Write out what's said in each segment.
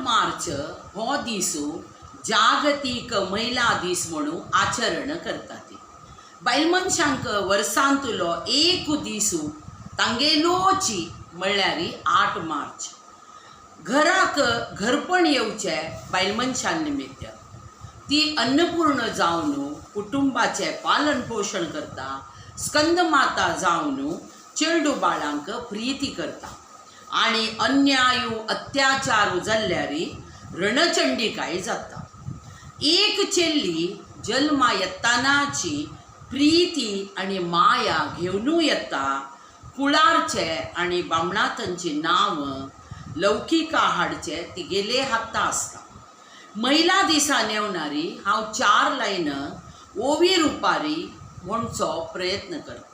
मार्च हो दीस जागतीक महिला दीस म्हणून आचरण करतात. बायल मनशांक वर्सांतलो एक दीस तांगेलोची म्हणल्यार 8 मार्च. घराक घरपण येवचें बायल मनशां निमित्त. ती अन्नपूर्ण जावन कुटुंबाचें पालन पोशण करता, स्कंदमाता जावन चेडू बाळांक प्रिती करता आनी अन्यायू अत्याचार जाल्ल्यार रणचंडिकाय जाता. एक चेल्ली जल्मा येतानाची प्रिती आनी माया घेवनू येता. कुळारचे आनी बामणाथंची नांव लौकिका हाडचे तिगेले हाता आसता. महिला दिसा नेवणारी हांव चार लायन ओवी रुपारी म्हणचो प्रयत्न करता.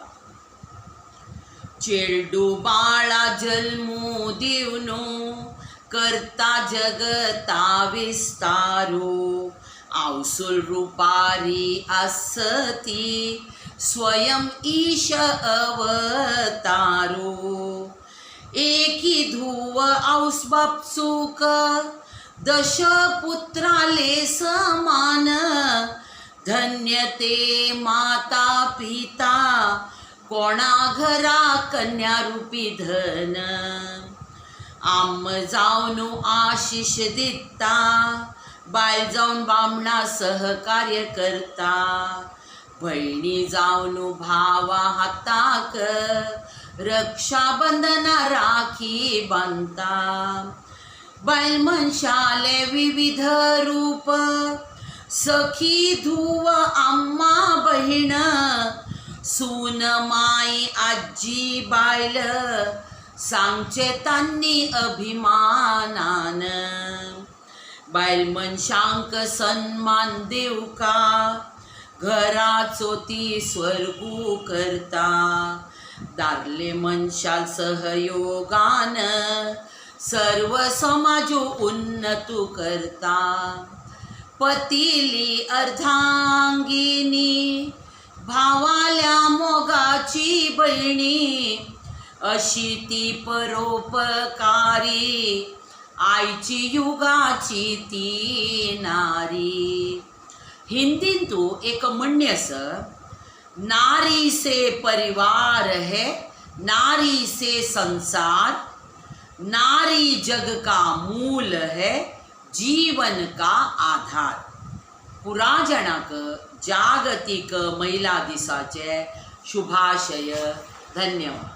चेडू बाळा जल्मू दिवनू करता जगता विस्तारू, आवसूल रुपारी आसती स्वयं ईश अवतारू. एकी धुव आवस बापसूक दश पुत्राले समान, धन्य ते माता पिता कोणा घरा कन्या रूपी धन. आम जावन आशिष दिता, बायल जावन बामणा सहकार्य करता, भयणी जावन भावा हाताक रक्षाबंधना राखी बांदता. बायल मनशाले विविध रूप, सखी, धुव, आम्मा, बहीण, सून, माई, आजी, बायल, सांगचे तांनी अभिमानान. बायल मनशांक सन्मान दिवका, घराचो ती स्वर्गू करता, दादले मनशाल सहयोगान सर्व समाजू उन्नतू करता. पतीली अर्धांगिनी, भावाल्या मोगाची बहिणी, अशी ती परोपकारी, आयची युगाची ती नारी. हिंदींतू एक म्हणणी आसा, नारी से परिवार है, नारी से संसार, नारी जग का मूल है, जीवन का आधार. पुरा जाणांक जागतीक महिला दिसाचे शुभाशय. धन्यवाद.